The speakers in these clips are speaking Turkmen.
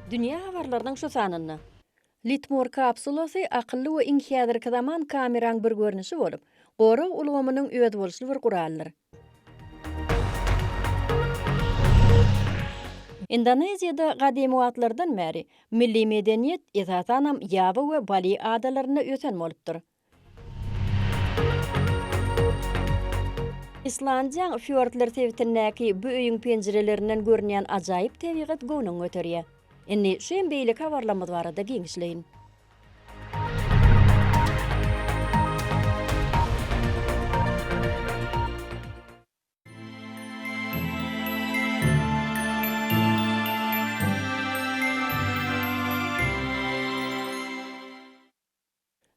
Dünýä habarlarynyň şu sanynda. Litmor kapsulasy akylly we iň häzirki zaman kameraň bir görnüşi bolup, gorag ulgamynyň özboluşly bir guralydyr. Indoneziýada gadymy wagtlardan bäri milli medeniýet, esasanam, Ýawa we Bali adalarynda ösen bolupdyr. Islandiýaň fýordlar sebitindäki bu öýüň penjirelerinden görünýän ajaýyp tebigat göwnüňi göterýär. Indi şu hem beýleki habarlarymyz barada giňişleýin.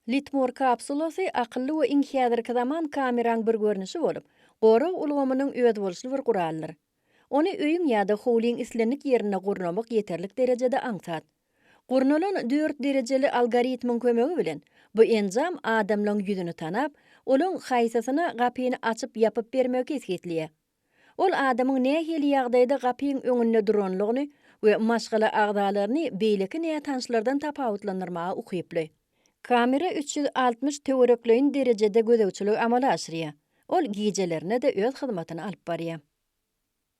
Litmor kapsulasy akylly we iň häzirki zaman kameraň bir görnüşi bolup, gorag ulgamynyň özboluşly bir guralydyr. Ony öýüň ýa-da howlyň islendik ýerinde gurnamak ýeterlik derejede aňsat. Gurnalan dört derejeli algoritmiň kömegi bilen bu enjam adamlaň ýüzüni tanap, olaň haýsysyna gapyny açyp-ýapyp bermegi kesgitleýär. Ol adamyň nähili ýagdaýda gapyň öňünde duranlygyny we maşgala agzalaryny beýleki nätanyşlardan tapawutlandyrmaga ukyply. Kamera 360 töwerekleýin derejede gözegçiligi amala aşyrýar. Ol gijelerine-de öz hyzmatyny alyp barýar.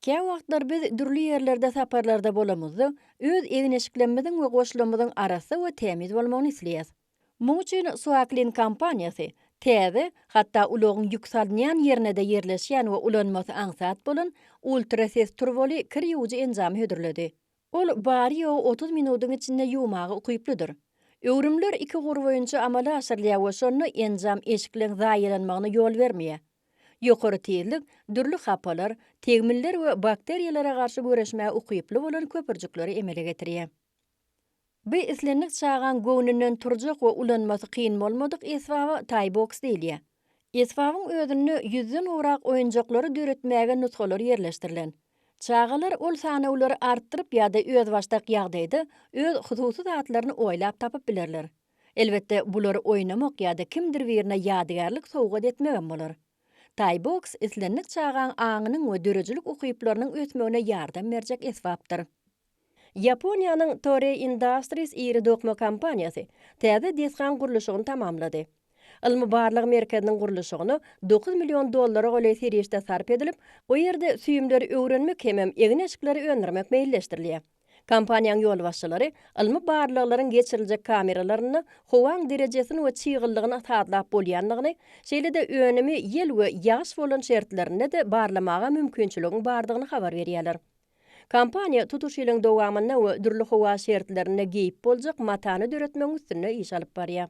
Käwagtlar biz dürli ýerlerde saparlarda bolamyzda, öz egin-eşiklerimiziň we goşlarymyzyň arassa we tämiz bolmagyny isleýäs. Muň üçin Suaklin kompaniýasy täze, hatda ulagyň ýük salynýan ýerine-de ýerleşýän we ulanmasy aňsat bolan ultra ses turbaly kir ýuwujy enjamy hödürledi. Ol bary-ýogy 30 minudyň içinde ýuwmaga ukyplydyr. Öwrümler iki ugur boýunça amala aşyrylýar we şonda enjam eşikleň zaýalanmagyna ýol bermeýär. Ýokary tizlik dürli hapalar, tegmiller we bakteriýalara garşy göreşmäge ukyply bolan köpürjikleri emele getirýär. Bu islendik çagaň göwnünden turjak we ulanmasy kyn bolmadyk esbaba Toybox diýilýär. Esbabyň özünde ýüzden gowrak oýunjaklary döretmäge nusgalar ýerleşdirilen. Çagalar ol sanawlary artdyryp ýa-da özbaşdak ýagdaýda öz hususy zatlaryny oýlap tapyp bilerler. Elbetde, bulary oýnamak ýa-da kimdir birine ýadygärlik sowgat etmegem bolar. Toybox islendik çagaň aňynyň we döredijilik ukyplarynyň ösmegine ýardam berjek esbapdyr. Ýaponiýanyň Toray Industries iri dokma kompaniýasy täze desgaň gurluşygyny tamamlady. Ylmy-barlag merkeziniň gurluşygyna 9 million dollara golaý serişde sarp edilip, o ýerde süýümleri öwrenmek hemem egin-eşikleri öndürmek meýilleşdirilýär. Kompaniýanyň ýolbaşçylary ylmy barlaglaryň geçiriljek kameralarynda howaň derejesini we çyglylygyny sazlap bolýandygyny, şeýle-de önümi ýel we ýagyş bolan şertlerinde-de barlamaga mümkinçiligiň bardygyny habar berýärler. Kompaniýa tutuş ýylyň dowamynda we dürli howa şertlerinde geýip boljak matany döretmegiň üstünde iş alyp barýar.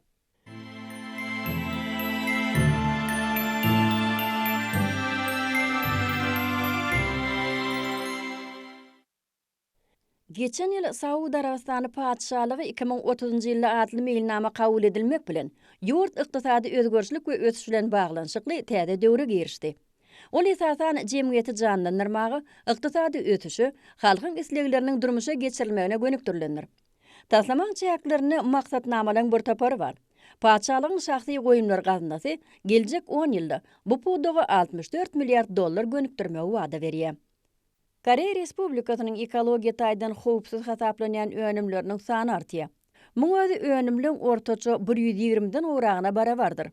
Geçen ýyl Saud Arabystany Patyşalygy 2030-njy ýylda atly meýilnama kabul edilmek bilen, ýurt ykdysady özgerişlik we ösüş bilen baglanyşykly täze döwre girişdi. Ol esasan jemgyýeti janlandyrmaga, ykdysady ösüşe, halkyň islegleriniň durmuşa geçirilmegine gönükdirilendir. Taslamaň çäklerinde maksatnamalaryň bir topary bar. Patyşalygyň şahsy goýumlar gaznasy geljek on ýylda bu pudaga 64 milliard dollar gönükdirmegi wada berýär. Koreýa Respublikasynyň ekologiýa taýdan howpsuz hasaplanýan önümleriniň sany artýar. Muň özi önümleň ortaça bir ýüz ýigrimiden gowragyna barabardyr.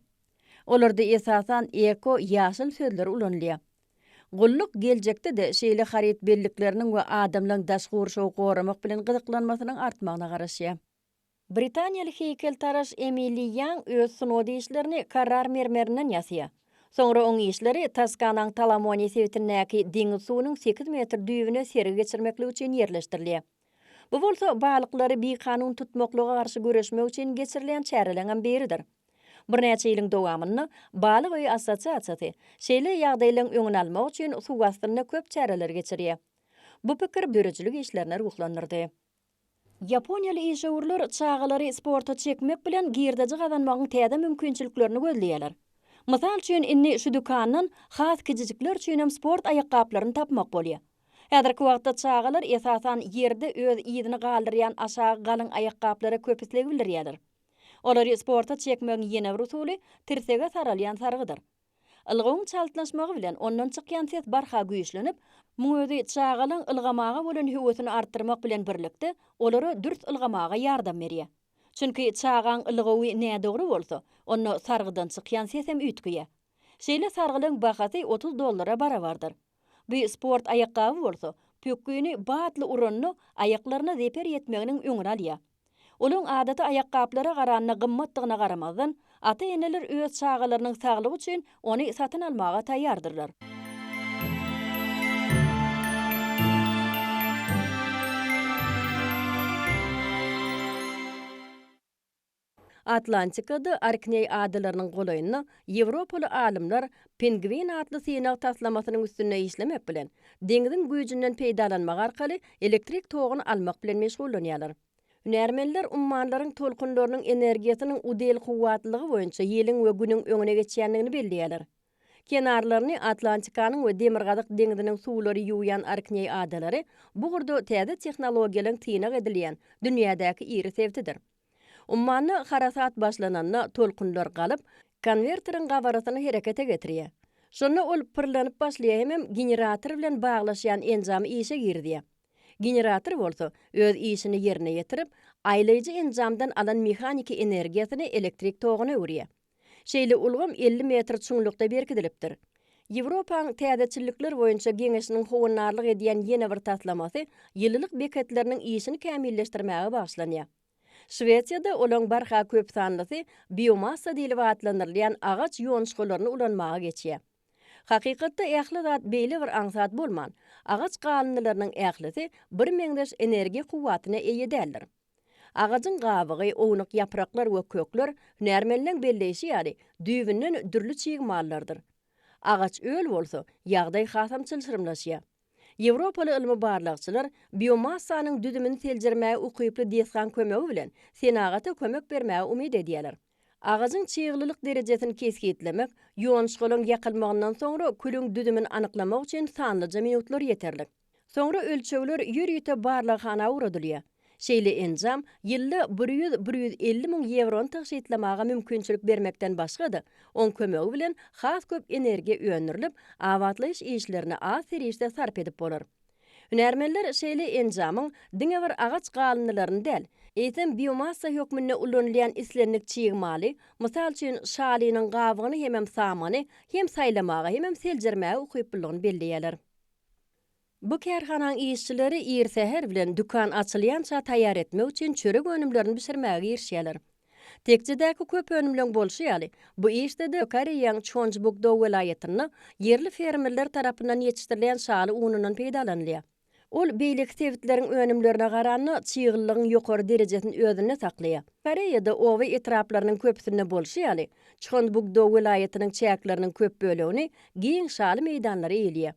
Olarda esasan eko, ýaşyl sözleri ulanylýar. Gulluk geljekde-de şeýle haryt bellikleriniň we adamlaryň daşky gurşawy goramak bilen gyzyklanmasynyň artmagyna garaşýar. Britaniýaly heýkeltaraş Emili Ýang öz sungat işlerini Karrar mermerinden ýasaýar. Soňra oň işleri Toskanaň Talamoni sebitindäki deňiz suwunyň sekiz metr düýbüne sergi geçirmeklik üçin ýerleşdirilýär. Bu bolsa balyklary bikanun tutmaklyga garşy göreşmek üçin geçirilýän çäreleriňem biridir. Birnäçe ýylyň dowamynda Balyk öýi assosiasiýasy şeýle ýagdaýlaryň öňüni almak üçin suw astynda köp çäreleri geçirýär. Bu pikir döredijilik işlerine ruhlandyrdy. Ýaponiýaly işewürler çagalary sporta çekmek bilen girdeji gazanmagyň täze mümkinçiliklerini gözleýärler. Mysal üçin, indi şu dükandan has kijijikler üçinem sport aýakgaplaryny tapmak bolýar. Häzirki wagtda çagalar esasan ýerde öz yzyny galdyrýan aşagy galyň aýakgaplara köp isleg bildirýärler. Olary sporta çekmegiň ýene bir usuly tirsege saralýan sargydyr. Ylgawyň çaltlaşmagy bilen ondan çykýan ses barha güýçlenip, muň özi çagalaň ylgamaga bolan höwesini artdyrmak bilen birlikde, olara dürs ylgamaga ýardam berýär. Çünki çagaň ylgawy nädogry bolsa, onda sargydan çykýan sesem üýtgeýär. Şeýle sargylaň bahasy 30 dollara barabardyr. Bu sport aýakgaby bolsa, pökgini batly uranda aýaklaryna zeper ýetmeginiň öňüni alýar. Olaň adaty aýakgaplara garanda gymmatdygyna garamazdan, ata-eneler öz çagalarynyň saglygy üçin ony satyn almaga taýýardyrlar. Atlantikada Orkneý adalarynyň golaýynda ýewropaly alymlar Pingwin atly synag taslamasynyň üstünde işlemek bilen, deňziň güýjünden peýdalanmak arkaly elektrik toguny almak bilen meşgullanýarlar. Hünärmenler ummanlaryň tolkunlarynyň energiýasynyň udel kuwwatlylygy boýunça ýeliň we Günüň öňüne geçýändigini belleýärler. Kenarlaryny Atlantikanyň we Demirgazyk deňziniň suwlary ýuwýan Orkneý adalary bu ugurda täze tehnologiýalaryň synag edilýän dünýädäki iri sebitidir. Ummanda harasat başlananda tolkunlar galyp, konwerteriň gabarasyny herekete getirýär. Şonda ol pyrlanyp başlaýar hemem generator bilen baglaşýan enjamy işe girizýär. Generator bolsa, öz işini ýerine ýetirip, aýlaýjy enjamdan alan mehaniki energiýasyny elektrik toguna öwürýär. Şeýle ulgam 50 metr çuňlukda berkidilipdir. Ýewropaň Täzeçillikler boýunça Geňeşiniň howandarlyk edýän ýene bir taslamasy ýylylyk beketleriniň işini kämilleşdirmäge bagyşlanýar. Şwesiýada olaň barha köp sanlysy biomassa diýlip atlandyrylýan agaç ýonuşgalaryny ulanmaga geçýär. Hakykatda ähli zat beýle bir aňsat bolman, agaç galyndylarynyň ählisi birmeňzeş energiýa kuwwatyna eýe däldir. Agajyň gabygy, ownuk ýapraklar we kökler, hünärmenleň belleýşi ýaly, düýbünden dürli çig mallardyr. Agaç öl bolsa, ýagdaý hasam çylşyrymlaşýar. Ýewropaly ylmy barlagçylar biomassanyň düzümini seljermäge ukyply desgaň kömegi bilen senagata kömek bermäge umyt edýärler. Agajyň çyglylyk derejesini kesgitlemek, ýonuşgalaryň ýakylmagyndan soňra külüň düzümini anyklamak üçin sanlyja minutlar ýeterlik. Soňra ölçegler ýörite barlaghana ugradylýar. Şeýle enjam ýylda bir ýüz-bir 150 müň ýewrony tygşytlamaga mümkinçilik bermekden başga-da, oň kömegi bilen has köp energiýa öndürilip, abatlaýyş işlerine az serişde sarp edip bolar. Hünärmenler şeýle enjamyň diňe bir agaç galyndylaryny däl, eýsem biomassa hökmünde ulanylýan islendik çig maly, mysal üçin, şalynyň gabygyny hemem samany hem saýlamaga hemem seljermäge ukyplylygyny belleýärler. Bu kärhanaň işçileri ir säher bilen dükan açylýança taýýar etmek üçin çörek önümlerini bişirmäge girişýärler. Tekjedäki köp önümleň bolşy ýaly, bu işde-de Koreýaň Çhonjbuk-do welaýatynda ýerli fermerler tarapyndan ýetişdirilýän şaly unundan peýdalanylýar. Ol beýleki sebitleriň önümlerine garanda çyglylygyň ýokary derejesini özünde saklaýar. Koreýada oba etraplarynyň köpüsinde bolşy ýaly, Çhonbuk-do welaýatynyň çäkleriniň köp bölegini giň şaly meýdanlary eýeleýär.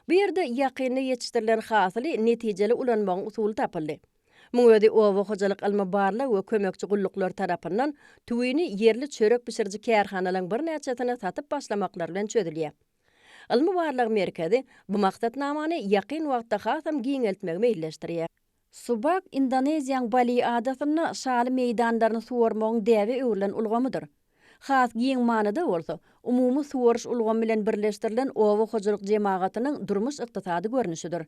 Bu ýerde ýakynda ýetişdirilen hasyly netijeli ulanmagyň usuly tapyldy. Muň özi oba hojalyk ylmy-barlag we kömekçi gulluklary tarapyndan tüwini ýerli çörek bişiriji kärhanalaryň birnäçesine satyp başlamaklary bilen çözülýär. Ylmy-barlag merkezi bu maksatnamany ýakyn wagtda hasam giňeltmegi meýilleşdirýär. Subak Indoneziýaň Bali adasynda şaly meýdanlaryny suwarmagyň däbe öwrülen ulgamydyr. Has giň manyda bolsa, umumy suwaryş ulgamy bilen birleşdirilen oba hojalyk jemagatynyň durmuş-ykdysady görnüşidir.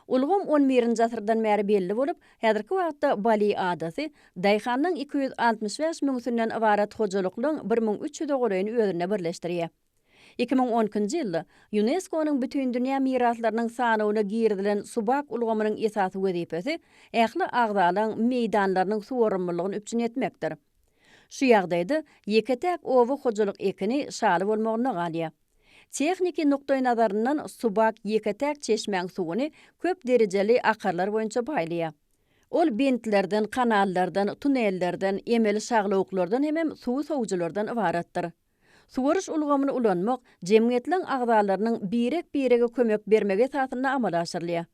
Ulgam on birinji asyrdan bäri belli bolup, häzirki wagtda Bali adasy daýhanlaryň 265 müňüsinden ybarat hojalyklaryň 1300 ýüze golaýyny özünde birleşdirýär. 2012-nji ýylda ÝUNESKO-nyň Bütindünýä miraslarynyň sanawyna girizilen Subak ulgamynyň esasy wezipesi ähli agzalaryň meýdanlarynyň suwarymlylygyny üpjün etmekdir. Şu ýagdaýda ýeke-täk oba hojalyk ekini şaly bolmagynda galýar. Tehniki nukdaýnazaryndan subak ýeke-täk çeşmäň suwuny köp derejeli akarlar boýunça paýlaýar. Ol bentlerden, kanallardan, tunellerden, emeli şaglawuklardan hemem suwy sowujylardan ybaratdyr. Suwaryş ulgamyny ulanmak jemgyýetleň agzalarynyň birek-birege kömek bermegi esasynda amala aşyrylýar.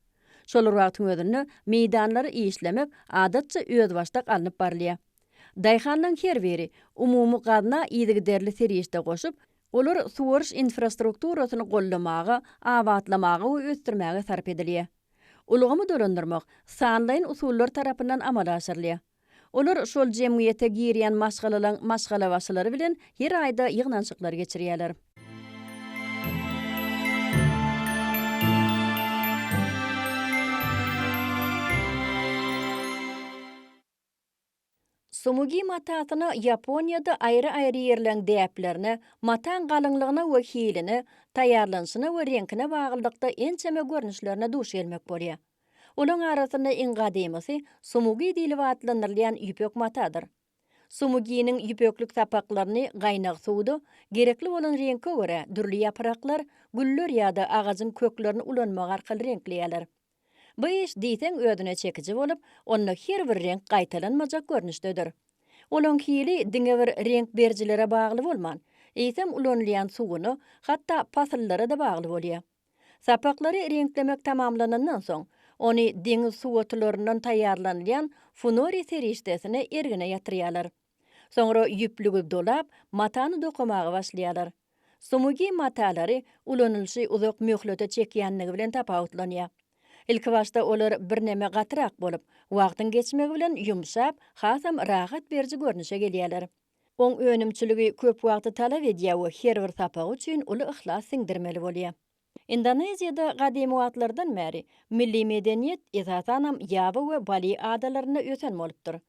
Şol bir wagtyň özünde meýdanlary işlemek adatça özbaşdak alnyp barylýar. Daýhanlaryň her biri umumy gazna yzygiderli serişde goşup, olar suwaryş infrastrukturasyny goldamaga, abatlamaga we ösdürmäge sarp edilýär. Ulgamy dolandyrmak sanlaýyn usullar tarapyndan amala aşyrylýar. Olar şol jemgyýete girýän maşgalalaň maşgalabaşylary bilen her aýda ýygnanyşyklar geçirýärler. Sumugi matasyna Ýaponiýada aýry-aýry ýerleň däplerine, mataň galyňlygyna we hiline, taýýarlanyşyna we reňkine baglylykda ençeme görnüşlerine duş gelmek bolýar. Olaň arasynda iň gadymysy sumugi diýlip atlandyrylýan ýüpek matadyr. Sumuginiň ýüpeklik sapaklaryny gaýnag suwda, gerekli bolan reňke görä dürli ýapraklar, güller ýa-da agajyň köklerini ulanmak arkaly reňkleýärler. Bu iş diýseň özüne çekiji bolup, onda her bir reňk gaýtalanmajak görnüşdedir. Olaň hili diňe bir reňk berijilere bagly bolman, eýsem ulanylýan suwuna, hatda pasyllara-da bagly bolýar. Sapaklary reňklemek tamamlanandan soň, ony deňiz suwotularyndan taýýarlanylýan funori serişdesine ergine ýatyrýarlar. Soňra ýüplügi dolap, matany dokamaga başlaýarlar. Sumugi matalary ulanylyşy uzak möhlete çekýänligi bilen tapawutlanýar. Ilkibaşda olar birneme gatyrak bolup, wagtyň geçmegi bilen ýumşap, hasam rahat beriji görnüşe gelýärler. Oň önümçiligi köp wagty talap edýär we her bir sapagy üçin uly yhlas siňdirmeli bolýar. Indoneziýada gadymy wagtlardan bäri milli medeniýet, esasanam Ýawa we Bali adalarynda ösen bolupdyr.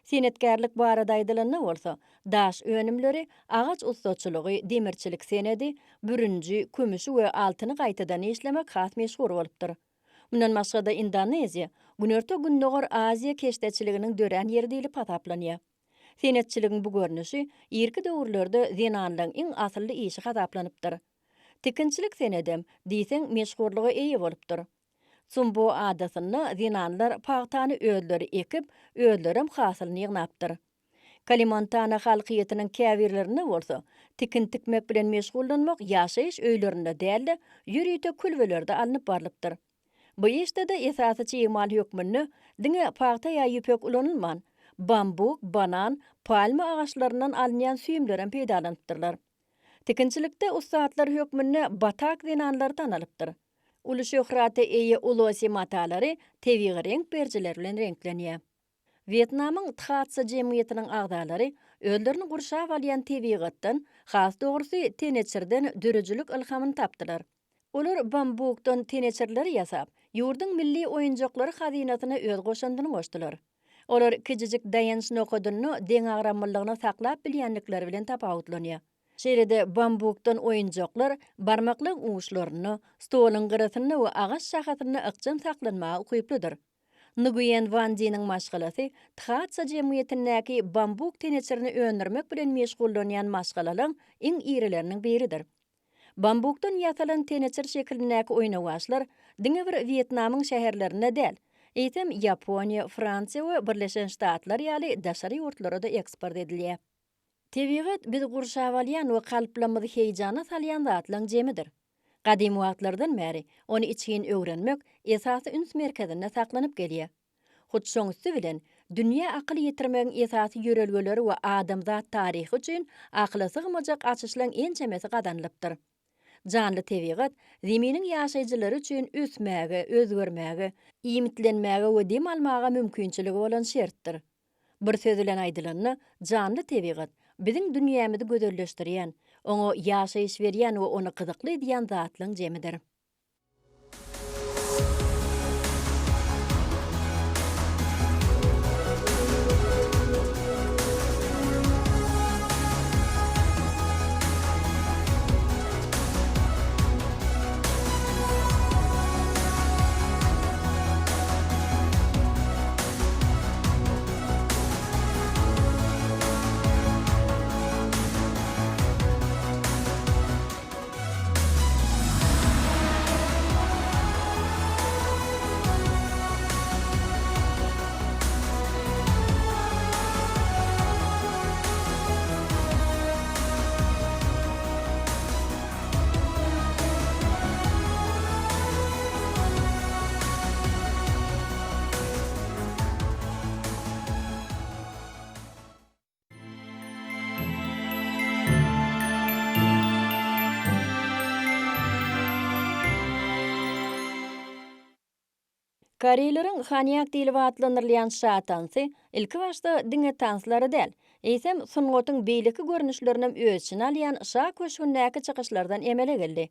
Senetkärlik barada aýdylanda bolsa, daş önümleri, agaç ussaçylygy, demirçilik senedi, bürünji, kümüşi we altyny gaýtadan işlemek has meşhur bolupdyr. Mundan başga-da Indoneziýa Günorta-Gündogar Aziýa keşdeçiliginiň dörän ýeri diýlip hasaplanýar. Senetçiligiň bu görnüşi irki döwürlerde zenanlaryň iň asylly işi hasaplanypdyr. Tikinçilik senedem diýseň meşhurlyga eýe bolupdyr. Sumbo adasynda zenanlar pagtany özleri ekip, özlerem hasylyny ýygnapdyr. Kalimantana halkyýetiniň käbirlerinde bolsa tikin tikmek bilen meşgullanmak ýaşaýyş öýlerinde däl-de, ýörite külbelerde alnyp barlypdyr. Bu işde-de esasy çig mal hökmünde diňe pagta ýa ýüpek ulanylman, bambuk, banan, palma agaçlaryndan alynýan süýümlerem peýdalanypdyrlar. Tikinçilikde ussatlar hökmünde batak zenanlary tanalypdyr. Uly şöhrata eýe ulosi matalary tebigy reňk berijiler bilen reňklenýär. Wýetnamyň Thatsa jemgyýetiniň agzalary özlerini gurşap alýan tebigatdan, has dogrusy, teneçirden döredijilik ylhamyny tapdylar. Olar bambukdan teneçirleri ýasap, ýurduň milli oýunjaklary hazynasyna öz goşandyny goşdular. Olar kijijik daýanç nokadynda deňagramlylygyny saklap bilýändikleri bilen tapawutlanýar. Şeýle-de bambukdan oýunjaklar barmaklaryň uçlarynda, stoluň gyrasynda we agaç şahasynda ykjam saklanmaga ukyplydyr. Nguýen Wandiniň maşgalasy Thatsa jemgyýetindäki bambuk teneçirini öndürmek bilen meşgullanýan maşgalalaryň iň irileriniň biridir. Bambukdan ýasalan teneçir şekilindäki oýnawaçlar diňe bir Wýetnamyň şäherlerinde däl, eýsem Ýaponiýa, Fransiýa we Birleşen Ştatlar ýaly daşary ýurtlara-da eksport edilýär. Tebigat bizi gurşap alýan we kalplarymyzy heýjana salýan zatlaryň jemidir. Gadymy wagtlardan bäri ony içgin öwrenmek esasy üns merkezinde saklanyp gelýär. Hut şoň üsti bilen dünýä akyl ýetirmegiň esasy ýörelgeleri we adamzat taryhy üçin akyla sygmajak açyşlaryň ençemesi gazanylypdyr. Janly tebigat Zeminiň ýaşaýjylary üçin ösmäge, özgermäge, iýmitlenmäge we dem almaga mümkinçiligi bolan şertdir. Bir söz bilen aýdylanda, janly tebigat, biziň dünýämizi gözelleşdirýän, oňa ýaşaýyş berýän we ony gyzykly edýän zatlaryň jemidir. Koreýleriň hanýak diýlip atlandyrylýan şa tansy ilkibaşda diňe tanslary däl, eýsem, sungatyň beýleki görnüşlerinem öz içine alýan şa köşgündäki çykyşlardan emele geldi.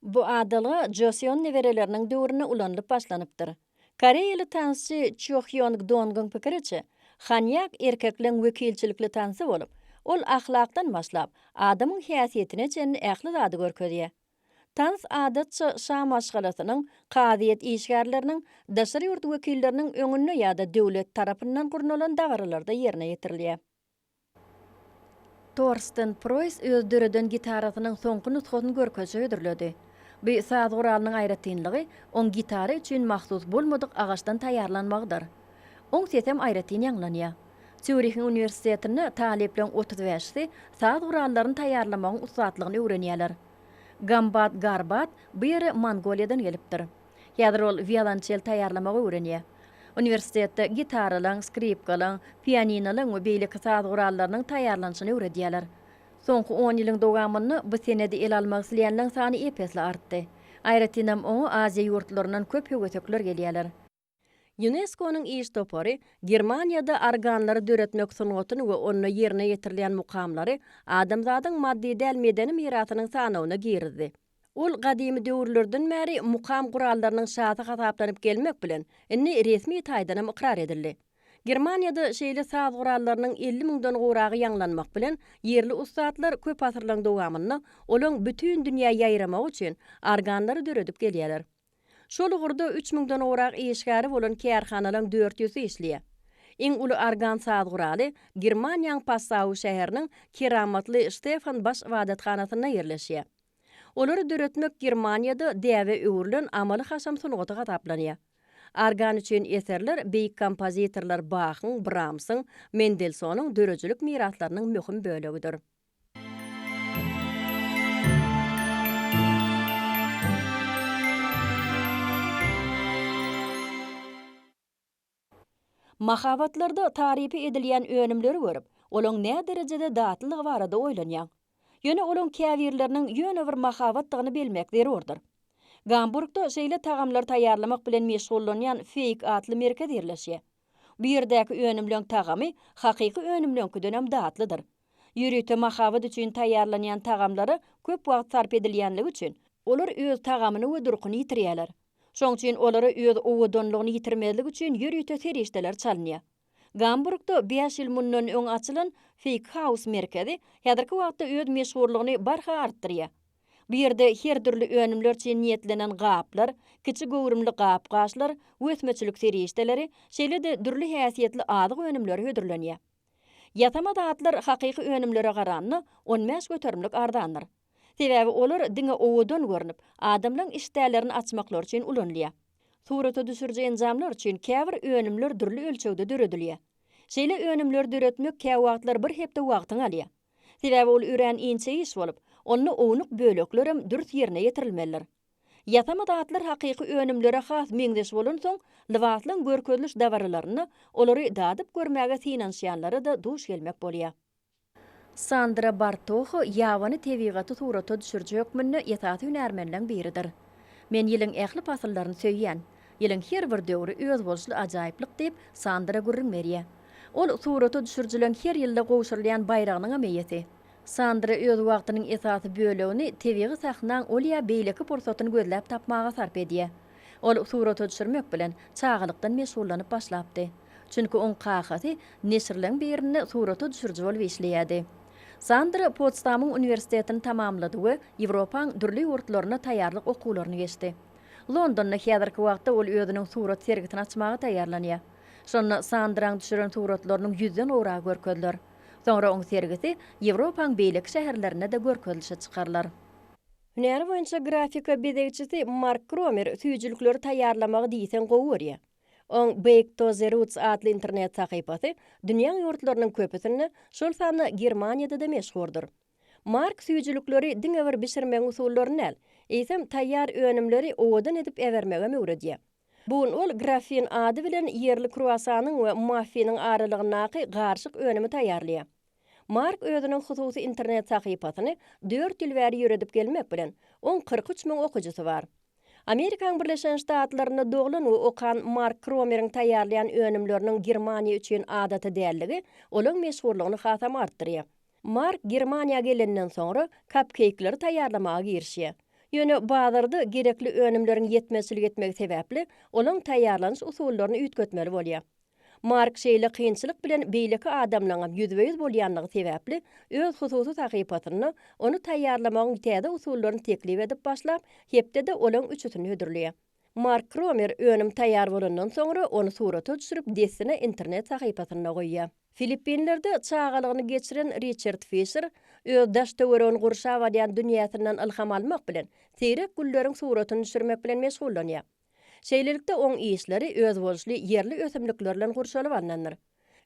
Bu adalga Joseon nebereleriniň döwründe ulanylyp başlanypdyr. Koreýaly tansçy Ço Hýong Dongyň pikiriçe, Hanýak erkekleň wekilçilikli tansy bolup, ol ahlakdan başlap, adamyň häsiýetine çenli ähli zady görkezýär. Tans adatça şa maşgalasynyň, kazyýet işgärleriniň, daşary ýurt wekilleriniň öňünde ýa-da döwlet tarapyndan gurnalan dabaralarda ýerine ýetirilýär. Torsten Proýs öz döreden gitarasynyň soňky nusgasyny görkezişe hödürledi. Bu saz guralynyň aýratynlygy, oň gitara üçin mahsus bolmadyk agaçdan taýýarlanmagydyr. Oň sesem aýratyn ýaňlanýar. Sýurihiň uniwersitetinde talyplaryň 35-si saz gurallaryny taýýarlamagyň ussatlygyny öwrenýärler. Gambat Garbat bu ýere Mongoliýadan gelipdir. Häzir ol wiolonçel taýýarlamagy öwrenýär. Uniwersitetde gitaralaň, skripkalaň, pianinolaň we beýleki saz gurallarynyň taýýarlanyşyny öwredýärler. Soňky on ýylyň dowamynda bu senedi ele almak isleýänleň sany ep-esli artdy. Aýratynam oňa Aziýa ýurtlaryndan köp höwesekler gelýärler. Ýunesko-nyň iş topary Germaniýada organlary döretmek sungatyny we onda ýerine ýetirilýän mukamlary adamzadyň maddy däl medeni mirasynyň sanawyna girizdi. Ol gadymy döwürlerden bäri mukam gurallarynyň şasy hasaplanyp gelmek bilen, indi resmi taýdanam ykrar edildi. Germaniýada şeýle saz gurallarynyň 50 müňden gowragy ýaňlanmak bilen, ýerli ussatlar köp asyrlaryň dowamynda olaň bütin dünýä ýaýramagy üçin organlary döredip gelýärler. Şol ugurda üç müňden gowrak işgäri bolan kärhanalaryň dört ýüzüsi işleýär. Iň uly organ saz guraly Germaniýanyň Passau şäheriniň keramatly Ştefan baş ybadathanasynda ýerleşýär. Olary döretmek Germaniýada däbe öwrülen amaly-haşam sungaty hasaplanýar. Organ üçin eserler beýik kompozitorlar Bahyň, Bramsyň, Mendelsonyň döredijilik miraslarynyň möhüm bölegidir. Mahabatlarda tarypy edilýän önümleri görüp, olaň näderejede datlydygy barada oýlanýaň. Ýöne olaň käbirleriniň ýöne bir mahabatdygyny bilmek zerurdyr. Gamburgda şeýle tagamlary taýýarlamak bilen meşgullanýan Feýk atly merkez ýerleşýär. Bu ýerdäki önümleň tagamy hakyky önümleňkidenem datlydyr. Ýörite mahabat üçin taýýarlanýan tagamlara köp wagt sarp edilýänligi üçin, olar öz tagamyny we durkuny ýitirýärler. Şoň üçin olara öz owadanlygyny ýitirmezlik üçin ýörite serişdeler çalynýar. Gamburgda bäş ýyl mundan öň açylan Fake House merkezi häzirki wagtda öz meşhurlygyny barha artdyrýar. Bu ýerde her dürli önümler üçin niýetlenen gaplar, kiçi göwrümli gap-gaçlar, ösmeçilik serişdeleri, şeýle-de dürli häsiýetli azyk önümleri hödürlenýär. Ýasama zatlar hakyky önümlere garanda on bäş göterimlik arzandyr. Sebäbi olar diňe owadan görnüp, adamlaň işdälerini açmaklary üçin ulanylýar. Surata düşüriji enjamlar üçin käbir önümler dürli ölçegde döredilýär. Şeýle önümleri döretmek käwagtlar bir hepde wagtyňy alýar. Sebäbi ol örän inçe iş bolup, onda ownuk böleklerem dürs ýerine ýetirilmelidir. Ýasama zatlar hakyky önümlere has meňzeş bolansoň, lybaslaryň görkeziliş dabaralarynda olary dadyp görmäge synanyşýanlara-da duş gelmek bolýar. Sandra Bartoho ýabany tebigaty surata düşüriji hökmünde esasy hünärmenleň biridir. Men ýylyň ähli pasyllaryny söýýän. Ýylyň her bir döwri özboluşly ajaýyplyk diýip, Sandra gürrüň berýär. Ol surata düşürijileň her ýylda gowşurylýan baýragynyňam eýesi. Sandra öz wagtynyň esasy bölegini tebigy sahnaň ol ýa beýleki pursatyny gözläp tapmaga sarp edýär. Ol surata düşürmek bilen çagalykdan meşgullanyp başlapdy. Çünki oň kakasy neşirleň birinde surata düşüriji bolup işleýärdi. Sandra Potsdamyň uniwersitetini tamamlady we Ýewropaň dürli ýurtlarynda taýýarlyk okuwlaryny geçdi. Londonda häzirki wagtda ol özüniň surat sergisini açmaga taýýarlanýar. Şonda Sandraň düşüren suratlarynyň ýüzden gowragy görkeziler. Soňra oň sergisi Ýewropaň beýleki şäherlerinde-de görkezilişe çykarylar. Hünäri boýunça grafika bezegçisi Mark Kromer süýjülikleri taýýarlamagy diýseň gowy görýär. Oň Bake to the Roots atly internet sahypasy dünýäň ýurtlarynyň köpüsinde, şol sanda Germaniýada-da meşhurdyr. Mark süýjülikleri diňe bir bişirmegiň usullaryny däl, eýsem taýýar önümleri owadan edip äbermegem öwredýär. Bu gün ol Grafin ady bilen ýerli kruasanyň we maffiniň aralygyndaky garyşyk önümi taýýarlaýar. Mark özüniň hususy internet sahypasyny dört ýyl bäri ýöredip gelmek bilen, oň 43 müň okyjysy bar. Amerikanyň Birleşen Ştatlarynda doglan we okan Mark Kromeriň taýýarlaýan önümleriniň Germaniýa üçin adaty dälligi olaň meşhurlygyny hasam artdyrýar. Mark Germaniýa gelenden soňra kapkeýkleri taýýarlamaga girişýär. Ýöne bazarda gerekli önümleriň ýetmezçilik etmegi sebäpli, olaň taýýarlanyş usullaryny üýtgetmeli bolýar. Mark şeýle kynçylyk bilen beýleki adamlaňam ýüzbe-ýüz bolýanlygy sebäpli, öz hususy sahypasynda ony taýýarlamagyň täze usullaryny teklip edip başlap, hepdede olaň üçüsini hödürleýär. Mark Kromer önüm taýýar bolandan soňra ony surata düşürip dessine internet sahypasynda goýýar. Filippinlerde çagalygyny geçiren Riçard Fişer öz daş-töweregini gurşap alýan dünýäsinden ylham almak bilen, seýrek gülleriň suratyny düşürmek bilen meşgullanýar. Şeýlelikde, oň işleri özboluşly ýerli ösümlikler bilen gurşalyp alnandyr.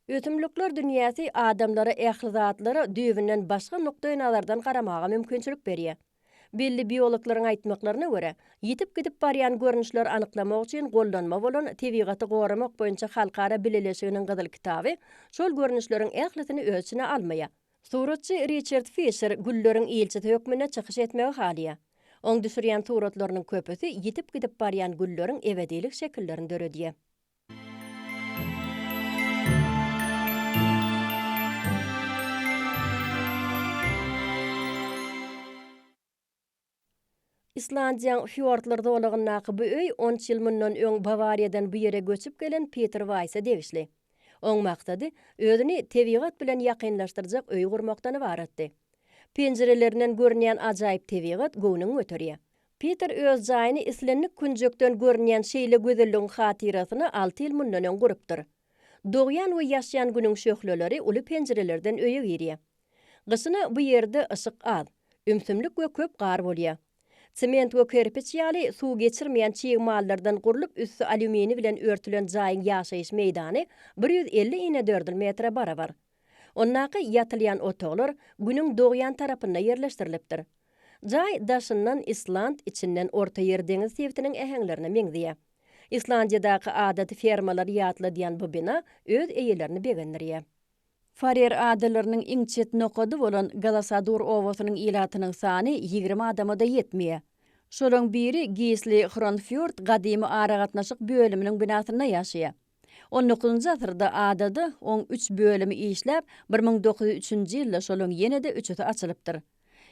Ösümlikler dünýäsi adamlara ähli zatlara düýbünden başga nukdaýnazardan garamaga mümkinçilik berýär. Belli biologlaryň aýtmaklaryna görä, ýitip gidip barýan görnüşleri anyklamak üçin gollanma bolan Tebigaty goramak boýunça halkara bileleşiginiň Gyzyl kitaby şol görnüşleriň ählisini öz içine almaýar. Suratçy Riçard Fişer gülleriň ilçisi hökmünde çykyş etmegi halaýar. Oň düşürýän suratlarynyň köpüsi ýitip gidip barýan gülleriň ebedilik şekillerini döredýär. Islandiýaň fýordlar zolagyndaky bu öý on üç ýyl mundan öň Bawariýadan bu ýere göçüp gelen Peter Waýsa degişli. Oň maksady, özüni tebigat bilen ýakynlaşdyrjak öý gurmakdan ybaratdy. Penjirelerinden görünýän ajaýyp tebigat göwnüňi göterýär. Peter öz jaýyny islendik künjekden görünýän şeýle gözelligiň hatyrasyna alty ýyl mundan öň gurupdyr. Dogýan we ýaşýan Günüň şöhleleri uly penjirelerden öýe girýär. Gyşyna bu ýerde yşyk az, ümsümlik we köp gar bolýar. Sement we kerpiç ýaly suw geçirmeýän çig mallardan gurlup üsti alýuminiý bilen örtülen jaýyň ýaşaýyş meýdany 150 inedördül metre barabar. Ondaky ýatylýan otaglar Günüň dogýan tarapynda ýerleşdirilipdir. Jaý daşyndan island, içinden Ortaýer deňiz sebitiniň äheňlerine meňzeýär. Islandiýadaky adaty fermalary ýatladýan bu bina öz eýelerini begendirýär. Farer adalarynyň iň çet nokady bolan Galasadur obasynyň ilatynyň sany 20 adama-da ýetmeýär. Şolaň biri Gisli Hronfýord gadymy aragatnaşyk bölüminiň binasynda ýaşaýar. On dokuzynjy asyrda adada oň üç bölümi işläp, 1903-nji ýylda şolaň ýene-de üçüsi açylypdyr.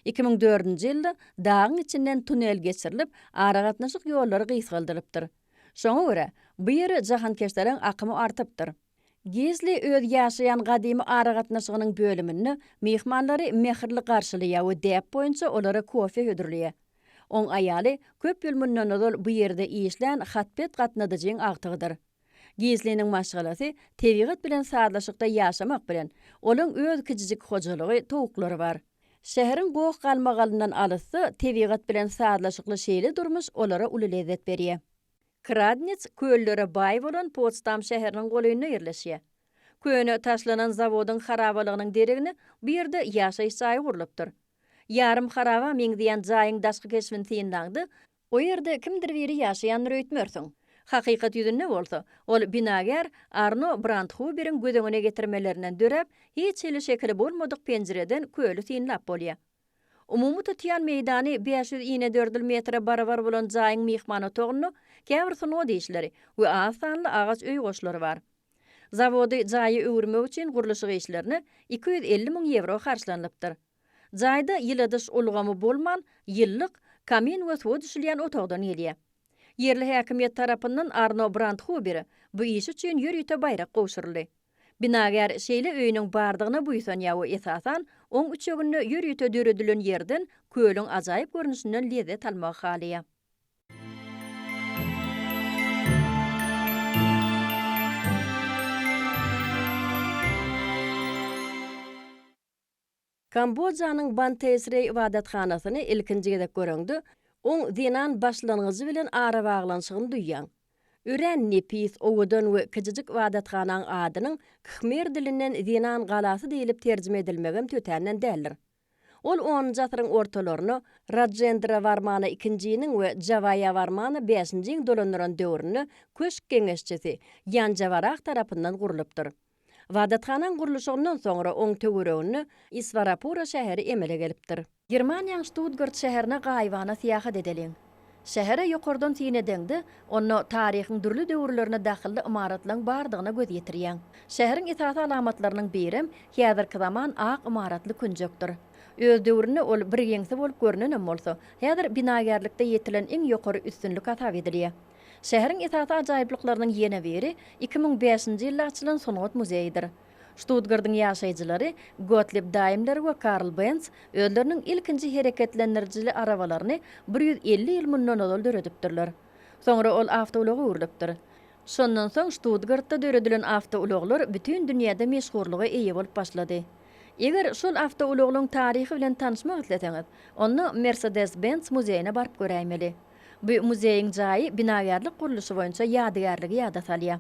2004-nji ýylda dagyň içinden tunel geçirilip, aragatnaşyk ýollary gysgaldylypdyr. Şoňa görä, bu ýere jahankeşdeleriň akymy artypdyr. Gizli öz ýaşaýan gadymy aragatnaşygynyň bölüminde myhmanlary mähirli garşylaýar we däp boýunça olara kofe hödürleýär. Oň aýaly köp ýyl mundan ozal bu ýerde işlän hatbet gatnadyjyň agtygydyr. Gizliniň maşgalasy tebigat bilen sazlaşykda ýaşamak bilen, olaň öz kiçijik hojalygy, towuklary bar. Şäheriň goh-galmagalyndan alysda tebigat bilen sazlaşykly şeýle durmuş olara uly lezzet berýär. Kradnitz köllere baý bolan Potsdam şäheriniň golaýynda ýerleşýär. Köne taşlanan zawodyň harabalygynyň deregine bu ýerde ýaşaýyş jaýy gurlupdyr. Ýarym haraba meňzeýän jaýyň daşky keşbini synlaňda, o ýerde kimdir biri ýaşaýandyr öýtmersiň. Hakykat ýüzünde bolsa, ol binagär Arno Brandhuberiň göz öňüne getirmelerinden döräp, hiç hili şekili bolmadyk penjireden köli synlap bolýar. Umumy tutýan meýdany 500 inedördül metre barabar bolan jaýyň myhman otagynda käbir sungat işleri we az sanly agaç öý goşlary bar. Zawody jaýa öwürmek üçin gurluşyk işlerine 250 müň ýewro harçlanylypdyr. Jaýda ýyladyş ulgamy bolman, ýyllyk, kamin we suwa düşülýän otagdan gelýär. Ýerli häkimiýet tarapyndan Arno Brandhubere bu işi üçin ýörite baýrak gowşuryldy. Binagär şeýle öýüniň bardygyna buýsanýar we esasan, oň üçeginde ýörite döredilen ýerden kölüň ajaýyp görnüşinden lezzet almagy halaýar. Kambojanyň Banteý-Sreý ybadathanasyny ilkinji gezek göreňde, oň zenan başlangyjy bilen arabaglanyşygyny duýýaň. Örän nepis, owadan we kiçijik ybadathanaň adynyň khmer dilinden Zenan galasy diýlip terjime edilmegem tötänden däldir. Ol onunjy asyryň ortalarynda Rajendra-Warmana ikinjiniň we Jawaýa-Warmana bäşinjiň dolandyran döwründe köşk geňeşçisi Ýanjawarah tarapyndan gurlupdyr. Ybadathanaň gurluşygyndan soňra oň töwereginde Iswarapura şäheri emele gelipdir. Germaniýaň Ştutgart şäherine gaýybana syýahat edeliň. Şähere ýokardan syn edeňde, onda taryhyň dürli döwürlerine dahylly ymaratlaryň bardygyna göz ýetirýäň. Şäheriň esasy alamatlarynyň birem häzirki zaman ak ymaratly künjekdir. Öz döwründe ol birgeňsi bolup görnenem bolsa, häzir binagärlikde ýetilen iň ýokary üstünlik hasap edilýär. Şäheriň esasy ajaýyplyklarynyň ýene biri 2005-nji ýylda açylan sungat muzeýidir. Ştutgardyň ýaşaýjylary Gotlib Daýmler we Karl Benz özleriniň ilkinji hereketlendirijili arabalaryny 150 ýyl mundan ozal döredipdirler. Soňra ol awtoulaga öwrülipdir. Şondan soň Ştutgartda döredilen awtoulaglar bütin dünýäde meşhurlyga eýe bolup başlady. Eger şol awtoulaglaryň taryhy bilen tanyşmak isleseňiz, onda Mercedes-Benz muzeýine baryp göräýmeli. Bu muzeýiň jaýy binagärlik gurluşy boýunça ýadygärligi ýada salýar.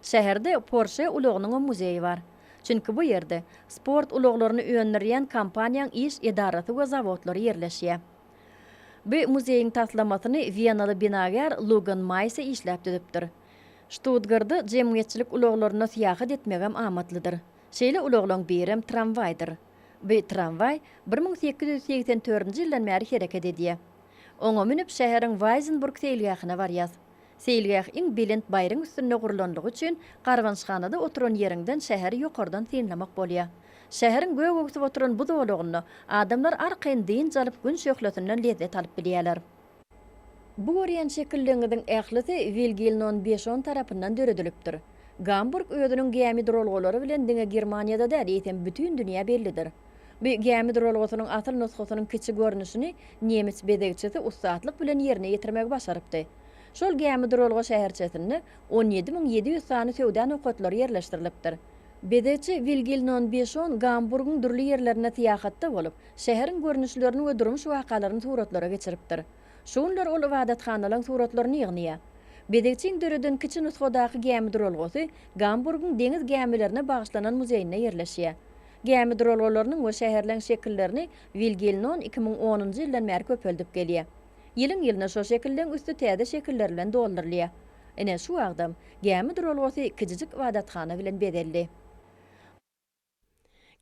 Şäherde Porsche ulagynyňam muzeýi bar. Çünki bu ýerde sport ulaglaryny öndürýän kompaniýaň iş edarasy we zawodlary ýerleşýär. Bu muzeýiň taslamasyny wenaly binagär Lugan Maýse işläp düzüpdir. Ştutgarda jemgyýetçilik ulaglarynda syýahat etmegem amatlydyr. Şeýle ulaglaň birem tramwaýdyr. Bu tramwaý 1884-nji ýyldan bäri hereket edýär. Oňa münüp şäheriň Waýzenburg seýilgähine barýas. Seýilgäh iň belent baýryň üstünde gurlanlygy üçin garbançhanada oturan ýeriňden şäheri ýokardan synlamak bolýar. Şäheriň gök öwsüp oturan bu zolagynda adamlar arkaýyn dynç alyp gün şöhlesinden lezzet alyp bilýärler. Bu görýän şekilleňiziň ählisi Wilgilnon Beşon tarapyndan döredilipdir. Gamburg özüniň gämi duralgalary bilen diňe Germaniýada däl, eýsem bütin dünýä bellidir. Bu gämi duralgasynyň asyl nusgasynyň kiçi görnüşini nemes bezegçisi ussatlyk bilen ýerine ýetirmegi başarypdy. Şol gämi duralga şäherçesinde 17 700 sany söwda nokatlary ýerleşdirilipdir. Bezegçi Wilgilnon Beşon Gamburgyň dürli ýerlerinde syýahatda bolup, şäheriň görnüşlerini we durmuş wakalaryny suratlara geçiripdir. Şu günler ol ybadathanalaryň suratlaryny ýygnaýar. Bezegçiň döreden kiçi nusgadaky gämi duralgasy Gamburgyň deňiz gämilerine bagyşlanan muzeýinde ýerleşýär. Gämi duralgalarynyň we şäherleň şekillerini Wilgelnon 2010-njy ýyldan bäri köpeldip gelýär. Ýylyň-ýylyna şo şekilleň üsti täze şekiller bilen doldurylýar. Ine, şu wagtam gämi duralgasy kiçijik ybadathana bilen bezeldi.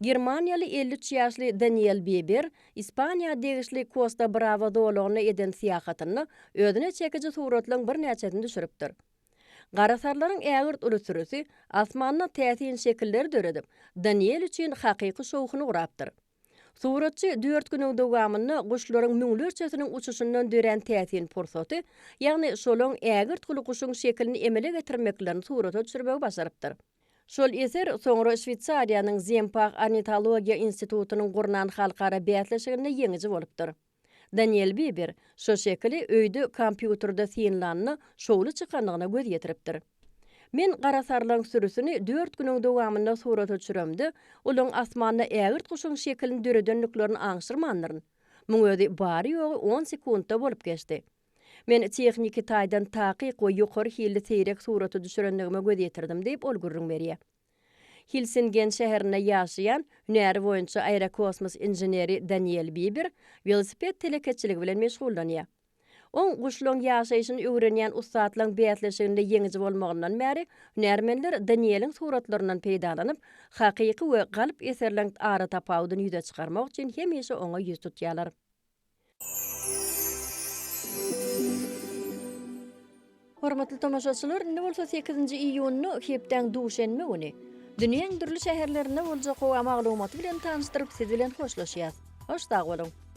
Germaniýaly 53 ýaşly Daniel Biber Ispaniýa degişli Kosta Brava zolagyna eden syýahatynda özüne çekiji suratlaryň birnäçesini düşüripdir. Garasarlaryň ägirt uly sürüsi asmanda täsin şekilleri döredip, Daniel üçin hakyky şowhuny gurapdyr. Suratçy dört günüň dowamynda guşlaryň müňlerçesiniň uçuşyndan dörän täsin pursaty, ýagny şolaň ägirt uly guşuň şekilini emele getirmeklerini surata düşürmegi başarypdyr. Şol eser soňra Şweýsariýanyň Zempah ornitologiýa institutynyň gurnan halkara bäsleşiginde ýeňiji bolupdyr. Daniel Biber şo şekili öýde kompýuterde synlanda şowly çykandygyna göz ýetiripdir. Men garasarlaň sürüsini dört günüň dowamynda surata düşüremde, olaň asmanda ägirt guşuň şekilini döredendiklerini aňşyrmandyryn. Muň özi bary-ýogy on sekuntda bolup geçdi. Men tehniki taýdan takyk we ýokary hilli seýrek surata düşürendigime göz ýetirdim diýip, ol gürrüň berýär. Hilsingen şäherinde ýaşaýan, hünäri boýunça aerokosmos inženeri Daniel Biber welosiped telekeçiligi bilen meşgullanýar. Oň guşlaryň ýaşaýşyny öwrenýän ussatlaryň bäsleşiginde ýeňiji bolmagyndan bäri hünärmenler Danieliň suratlaryndan peýdalanyp, hakyky we galp eserleň aratapawudyny ýüze çykarmak üçin hemişe oňa ýüz tutýarlar. Hormatly tomaşaçylar, indi bolsa sekizinji iýunda, hepdäň duşenbe güni, dünýäň dürli şäherlerinde boljak howa maglumaty bilen tanyşdyryp, siz bilen hoşlaşýas. Hoş sag boluň!